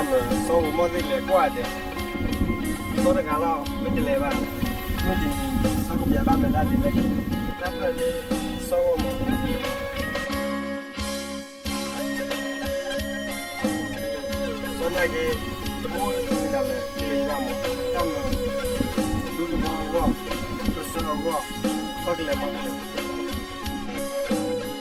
စီၤဧိၤမီၢ်သ့ၣ်လဲၤကွၢ်ဒဲး, စီၤတဂၤလီၤ မ့ၢ်တလဲၤဘၣ်, မ့ၢ်တမံၤ စီၤကပျးဘၣ်မဲာ်လၢ်ဒဲးလၢက့ၤ, တၢ်ပၢၢ်လၢ စီၤဧိၤမီၢ်, စီၤနာ်က့ၤ တမိၣ်တဂၤလၢ ကလဲၤယွၤမီၢ်, တၢ်မၤ ဒူတဘီအဂီၢ်, ကစၢၢ်အဂီၢ်, စီၤကလဲၤမီၢ်ကလဲၤ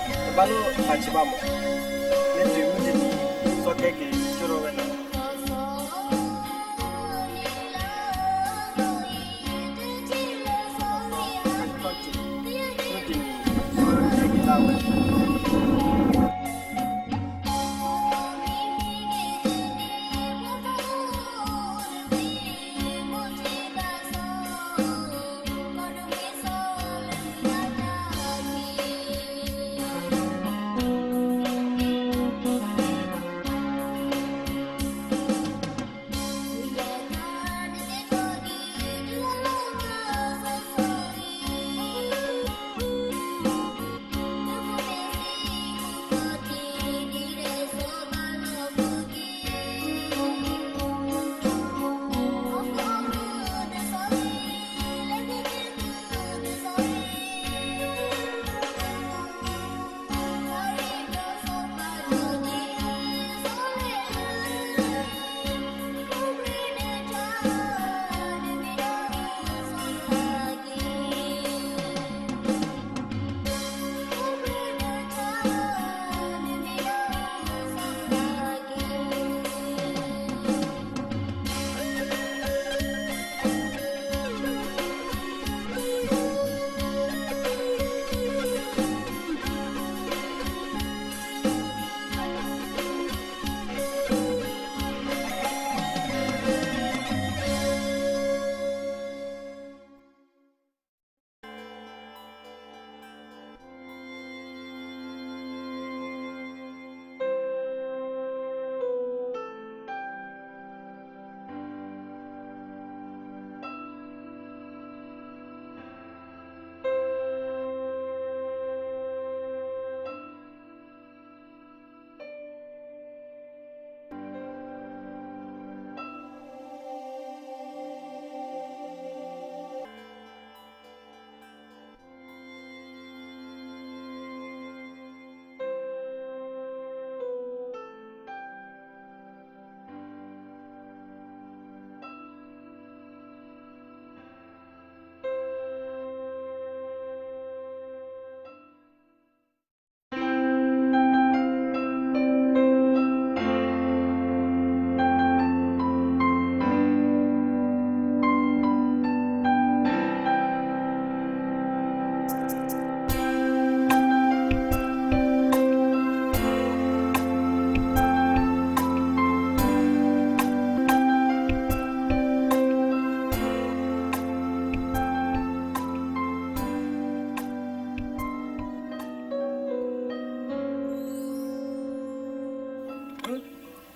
တဘၣ်လိၣ်သးဆံးဘၣ်မီၢ်, မ့ၢ်တုၤမုၢ်တနံၤ စီၤကဲက့ၤကၠိထီၣ်ဝဲလီၤ.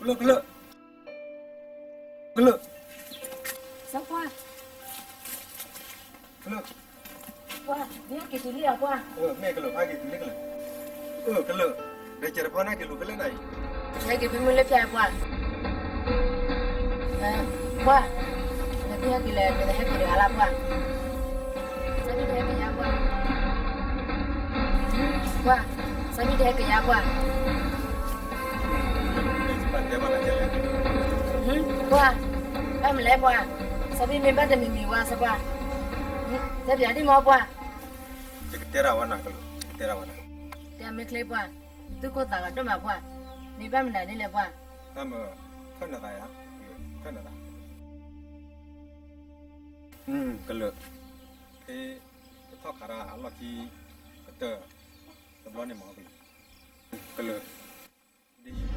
ကလၢာ်, ကလၢာ်, ကလၢာ်, စီၤပှၢ်, ကလၢာ်, ပှၢ်, မ့ၢ်ဟဲက့ၤတုၤလံဧါပှၢ်, မ့ၢ်ကလၢာ် ဟဲက့ၤတုၤလံကလၢာ်, ကလၢာ်, ဒီးစဲးတဖီန့ၣ်က့ၤလိာ်ဖဲလဲၣ်နၤအံၤ, ဟဲက့ၤဖဲမုၢ်လၢဖၠါပှၢ်, ပှၢ်, နသုဟဲက့ၤလဲၣ် နတဟဲက့ၤတဂၤလၢပှၢ်, စီၤဘံၣ်တဟဲက့ၤယါပှၢ်, ပှၢ်, စီၤဘံၣ်တဟဲက့ၤယါပှၢ်, ပှၢ်, ဘၣ်မနုၤလဲၣ်ပှၢ်, စီၤဘံၣ်မ့ၢ်ဘၣ်တမံၤမံၤဝဲစီၤပှၢ်, တဲပျးဒ်မီၢ်ပှၢ်, ယကတဲဒၣ်ဝဲနၤကလၢာ်, ယကတဲဒၣ်ဝဲနၤ, တဲမ့ၢ်ချ့ပှၢ်, သုကိၢ်သးဂီၤဒိၣ်မးပှၢ်, မ့ၢ်ဘၣ်မနုၤဒ်လဲၣ်ပှၢ်, တၢ်မၤ, ထၢၣ်နသးယါ, ထၢၣ်နသး, ကလၢာ်, ဖဲပထီၣ်ခးတၢ်အလီၢ်ခံ ကတၢၢ် တဘျီန့ၣ်မ့ၢ်ကလၢာ်, ကလၢာ်, ဒ် က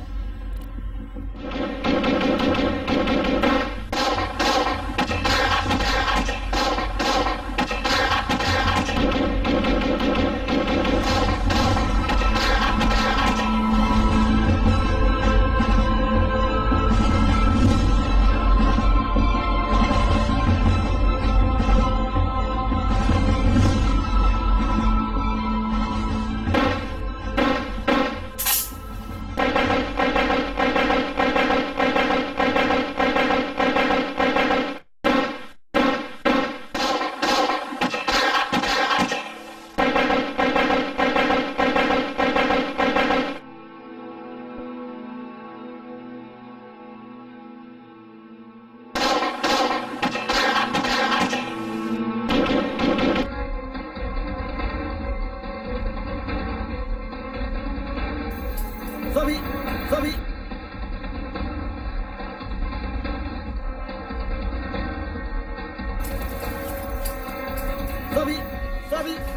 စီဘံၣ်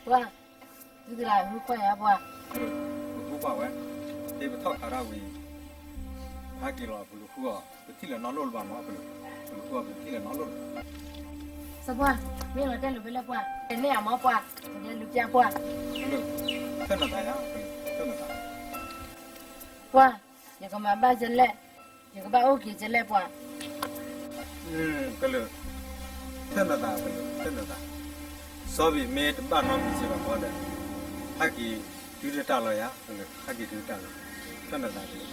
ပှၤ သုတဂၤဃုကွၢ်ယၤပှၤ, ပဃုကွၢ်ဝဲ, တဲပထီၣ်ခးတၢ်ဝံၤ, ဟဲက့ၤလီၤ ပလူၤဃုအီၤ ပထံၣ်လၢၤနီတလိၣ်လၢၤဘၣ်မး, ပလူၤဃုအီၤ ပထံၣ်လၢၤနီတလိၣ်လၢၤ, စီၤပှၢ်, မ့ၢ်လီၤတဲလိာ်ဖဲလဲၣ်ပှၤ, တဲန့ၢ်အမီၤပှၤ, တဲလူၤပျၢ်ပှၤ, ပလူၤ, သ့ၣ်နီၣ်သးယါ, ပလူၤ, သ့ၣ်နီၣ်သး ပှၤ, ယကမၤဘၣ်ကလဲၣ်, ယကဘၣ်အိၣ်က့ၤကလဲၣ်ပှၤ, ကလုာ်, သ့ၣ်နီၣ်သး ကလုာ်, သ့ၣ်နီၣ်သး, စီဘံၣ်မ့ၢ်တဘၣ်နီတမံၤစ့ၢ်ကီးဒီး, ဟဲက့ၤတုၤတၢ်လီၤယါ, ကလုာ်, ဟဲက့ၤတုၤတၢ်လီၤ, သ့ၣ်နီၣ်သး ကလုာ်,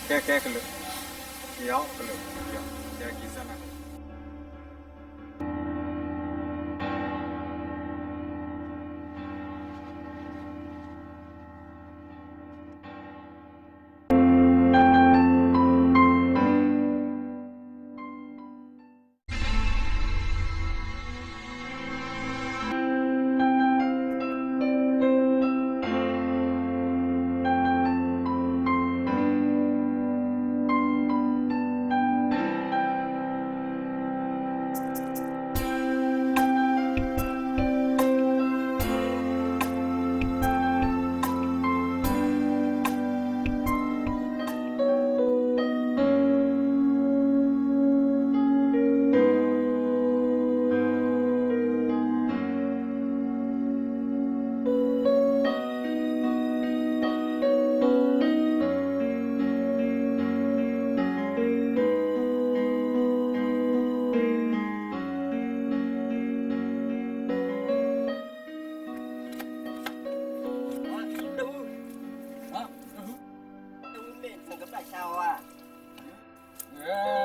ကဲ ကဲ ကလုာ်, က့ၤအီၤ ကလုာ်, က့ၤအီၤ, က့ၤက့ၤစၢ်နၤ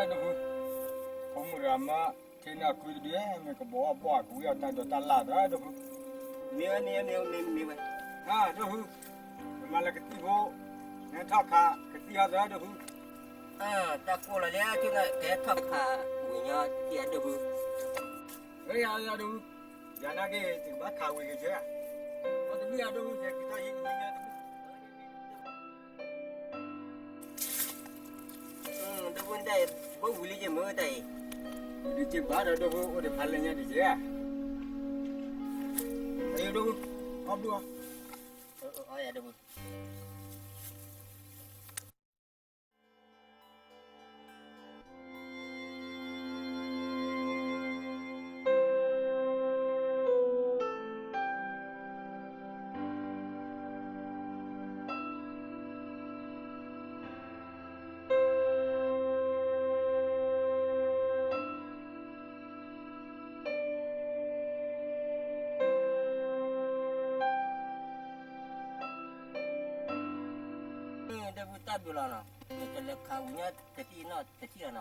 ဒိၣ်ဖု, ဖိမုၣ်တဂၤမ့ၢ် ထံနၢ်ကွံတဒု မ့ၢ်ကဘီဘီကဝံအီၣ်တၢ်ဒိးတၢ်လၢ်ဒီးဒိၣ်ဖု, မ့ၢ်ဝဲ မ့ၢ်ဝဲ မ့ၢ်ဝဲ မ့ၢ်ဝဲ, ဒိၣ်ဖု, ပမၤလၢကသံၣ်ဖိ, နထီၣ်ခးကသံၣ်ဟီဒီးဒိၣ်ဖု, တၢ်ကိၢ်လီၤလၢကဟဲထီၣ်ခးဝံၤညီထံအဒိၣ်ဖု, ဝဲယၤဒိၣ်ဖု, ယၤနာ်က့ၤ ယကဘၣ်ခးဝံၤက့ၤဆၢ, အတမ့ၢ်အဒိၣ်ဖု ယက့ၤထီၣ်ဟံးဝံၤညီ ဒိၣ်ဖုတၢ်အံၤ ဘိဝံၤလံယမ့ၢ်တၢ်အံၤ, ဒုးက့ၤဘၣ်ဒီးဒိၣ်ဖုအိၣ်ဒီးဖးလဲၢ်ညါဒံးက့ၤဧါ, အဒိၣ်ဖု, အီၣ်ဘျုးအီၤ, အီယၤဒိၣ်ဖု ဒိၣ်ဖုတၢ်ဘျုးလီၤနီၤ, ယကလဲၤခးဝံၤညီတထံၣ်နီၤတထံၣ်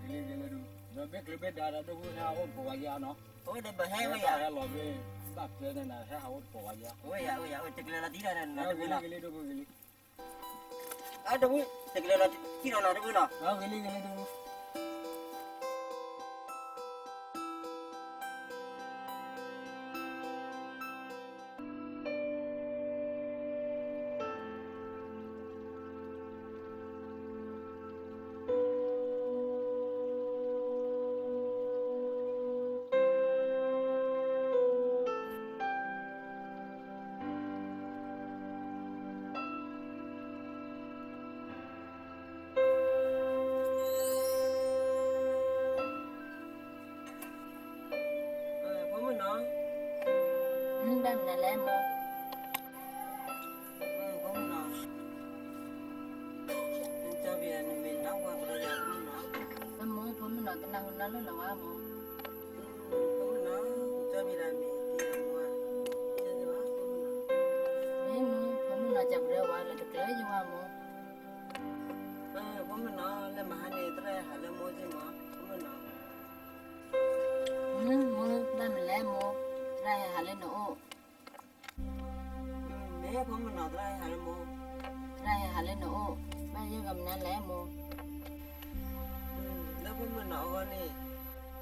လီၤနီၤ, ဂ့ၤလံ ဂ့ၤလံဒိၣ်, ဒီးမ့ၢ်ချုးဘ့ၣ်ဒါဒီးဒိၣ်ဖုဟဲဟးအိၣ်တပီၤဝဲယါနီၤ, အိၣ်ဒီးဘၣ်ဟဲဝဲယါ, ဟဲလီၤဘ့ၣ်, ဘၣ်ကျဲန့ၣ်နၤ ဟဲဟးအိၣ်တပီၤဝဲယါ, အိၣ်ယၤ အိၣ်ယၤ အိၣ်တကလဲၤလီၤတံၢ်ဒီးနၤဒိၣ်ဖုနီၤ, ဂ့ၤလံ ဒိၣ်ဖု ဂ့ၤလံ အဒိၣ်ဖု, တကလဲၤလီၤတံၢ်လီၤနီၤဒိၣ်ဖုနီၤ, ဂ့ၤလံ ဂ့ၤလံဒိၣ်ဖု ဖိမုၣ်နီၤ, ဘၣ်မနုၤလဲၣ်မိၢ်, အဝဲနီၢ်လၢလီၤဝါမိၢ်, ဖိမုၣ်နီၢ်, ကၠီဘံၣ်ဒၣ်မ့ၢ်တံၤအမိၢ်ဧါ, ဖိမုၣ်နီၢ်, မ့ၢ်မိၢ်, ဖိမုၣ်နီၢ် ကၠီပဒဲဝါလၢတကျၢၤယဝါမိၢ်, ဖိမုၣ်နီၢ် လၢမဟါန့ၣ် သရၣ်ဟဲဟးလၢမိၢ်က့မး ဖိမုၣ်နီၢ်, မိၢ်, ဘၣ်မနုၤလဲၣ်မိၢ်, သရၣ်ဟဲဟးလၢနအိၣ် မ့ၢ်ဖိမုၣ်နီၢ် သရၣ်ဟဲဟးလၢမိၢ်, သရၣ်ဟဲဟးလၢနအိၣ်, ဘၣ်ယဲၢ်ဂၤမနုၤလဲၣ်မိၢ်, လၢဖိမုၣ်နီၢ်အဂီၢ်န့ၣ်,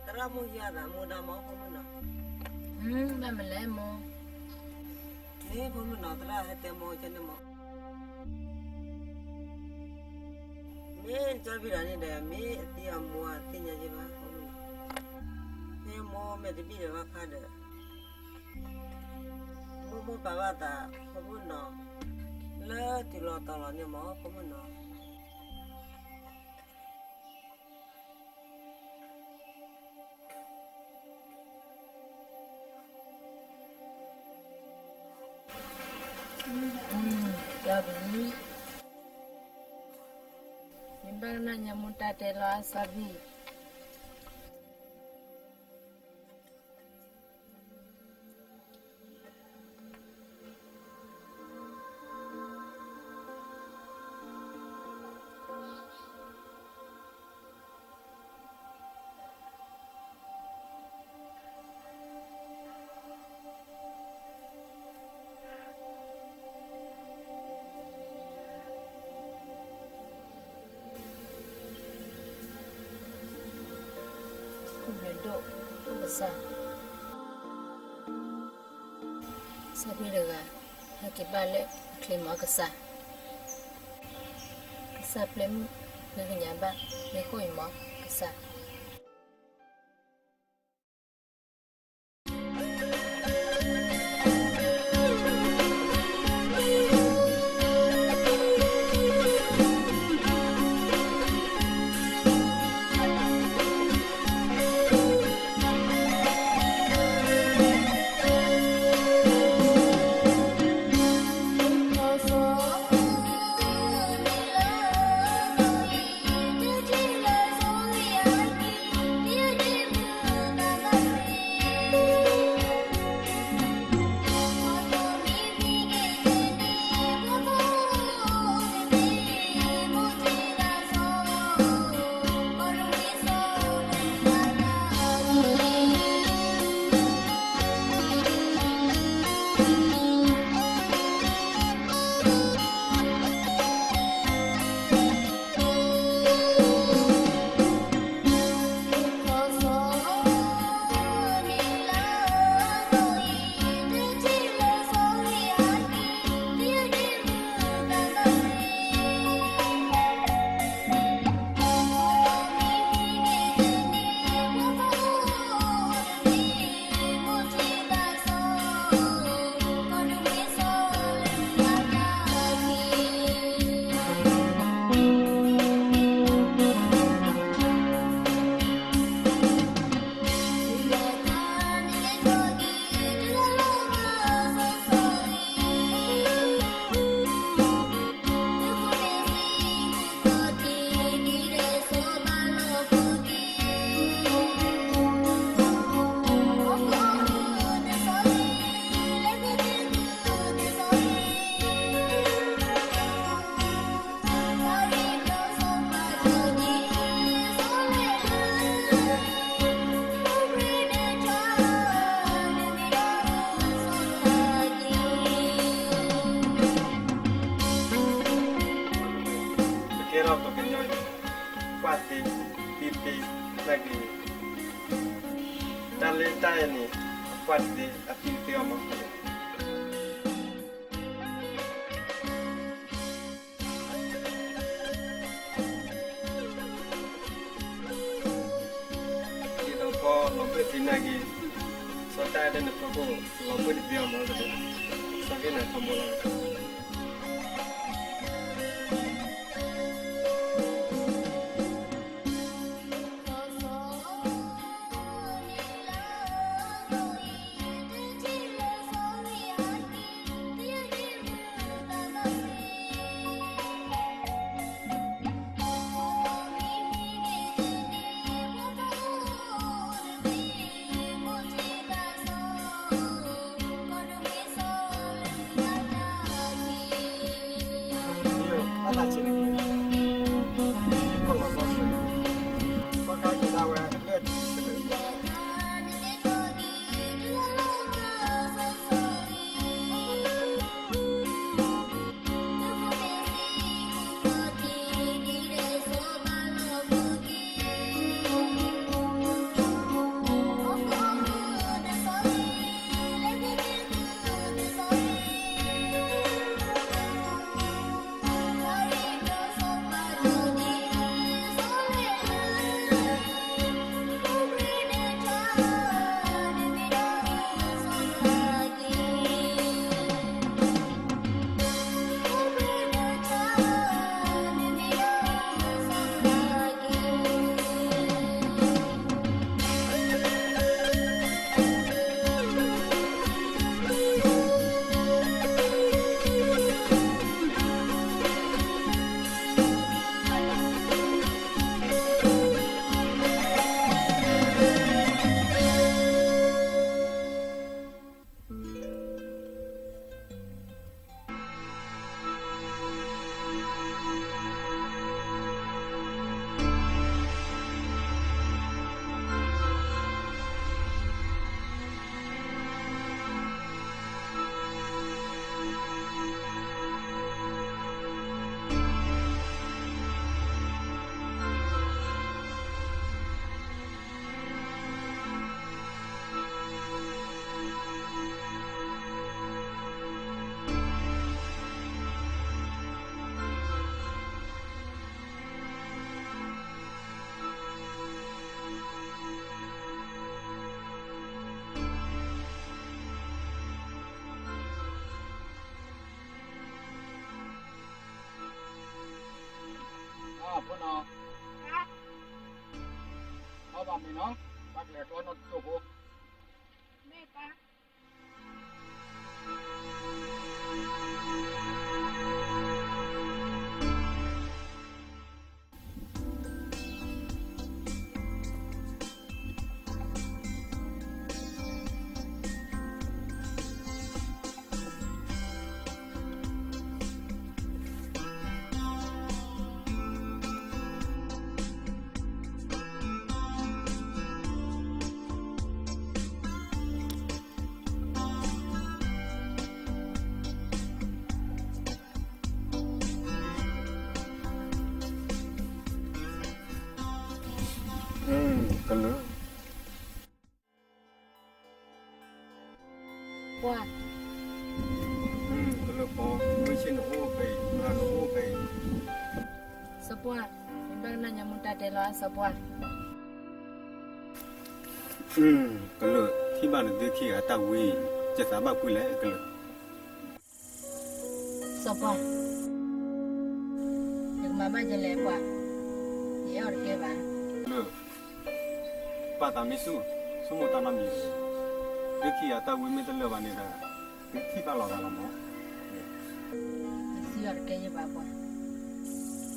သရၣ်မိၢ်ဟံးအသးမူဒါမး ဖိမုၣ်နီၢ်, ဘၣ်မနုၤလဲၣ်မိၢ်, မ့ၢ်ဖိမုၣ်နီၢ် သရၣ်ဟဲတဲမိၢ်ကန့ၣ်မး မ့ၢ်ကၠီဘံၣ်ဒၣ်န့ၣ်ဒီး မ့ၢ်အတံၤအမိၢ်ဧါ သ့ၣ်ညါယဲဘၣ် ဖိမုၣ်နီၢ်, မ့ၢ်မိၢ်မ့ၢ်တဘံၣ်ဒီးဘၣ်ခါဒီး မိၢ်မိၢ်ပာ်ဘၣ်သး ဖိမုၣ်နီၢ်, လၢတုၤလီၤတီၤလီၤန့ၣ်မး ဖိမုၣ်နီၢ်, ကၠီဘံၣ်, ယဘၣ်ကနၣ်ညါမိၢ်တၢ်တဲလီၤ ကၠီဘံၣ်. ခူၣ်ဘျုးဒိၣ်, အိၣ်ကစၢ်, ကစၢ်ဖဲတဂၤ, ဟဲက့ၤဘၣ်လၢအချ့မးကစၢ်, ကစၢ်ပျဲမုၣ်ဖုကညးဘၣ် မ့ၢ်ဃိအံၤမးကစၢ်. ပကဲထီၣ်ပှၤကညီ ကွၢ်သ့, သံသ့, နာ်က့ၤ, တၢ်လၢတၢ်အဲၣ်န့ၣ် အကွၢ်တသ့အသံတသ့အီၤမး. ဒ်သိးပှၤလီၤဘှံးသ့နာ်က့ၤ, စီၤတၢ်အဲၣ်ဒိးန့ၣ်ဖီခိၣ် လီၤဘှံးတသ့အီၤမး, စီၤက့ၤနၤထီဘိလီၤ. နီၢ်, ဘၣ်ကျဲၤကျီနီၢ်တစိၢ်ဖိ, မ့ၢ်ပၢ် ကလုာ်, ပှၢ်, ကလုာ်ဖိ, မုၢ်ဆ့ၣ်နအိၣ်ဖဲအံၤ, မုၢ်ဟါနအိၣ်ဖဲအံၤ, စီၤပှၢ်, မ့ၢ်ဘၣ်ကနၣ်ညါမူတၢ်တဲလီၤ စီၤပှၢ်. ကလုာ်, ထံၣ်ဘၣ်နသုခံဂၤအတၢ်ဝံ, ယသးဘၣ်ကွံလဲၣ်ကလုာ်. စီၤပှၢ်, ယကမၤဘၣ်ယလဲၣ်ပှၢ်, ယအဲၣ်အီၤတကဲဘၣ်. ကလုာ်, ပာ်သးမ့ၢ်ဆူၣ်, ဆိကမိၣ်တၢ်နီတမံၤ, သုခံဂၤတၢ်ဝံမ့ၢ်တလၢာ်ဘၣ်န့ၣ်ဒီး, သုထံၣ်ဘၣ်လီၤသးလီၤမး. ယစံးအီၤတကဲယဘၣ်ပှၢ်,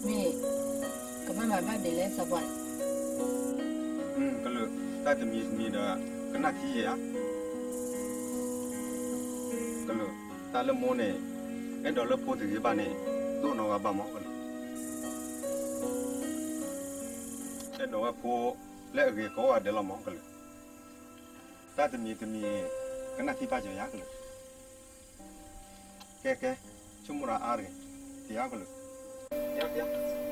မ့ၢ်ကဘၣ်မၤဘၣ်ဒ်လဲၣ်စီၤပှၢ်. ကလုာ်, တၢ်တမံၤတမံၤဒီး, ကနၣ်ထံယဲဧါ. ကလုာ်, တၢ်လၢမိၢ်န့ၣ်, အဲၣ်ဒိးလၢဖိတဂ့ၤဘၣ်န့ၣ်, ဒိၣ်နီၢ်ဂၤဘၣ်မးကလုာ်. အဲၣ်ဒိးဝဲဖိလၢအဂ့ၤကိးဂၤဒဲးလီၤမးကလုာ်. တၢ်တမံၤတမံၤ, ကနၣ်ထံဘၣ်ယဲဧါ ကလုာ်. ကဲကဲ, ဆိကမိၣ်တၢ်အါတဂ့ၤ, က့ၤအါကလုာ်, က့ၤအါက့ၤအါ.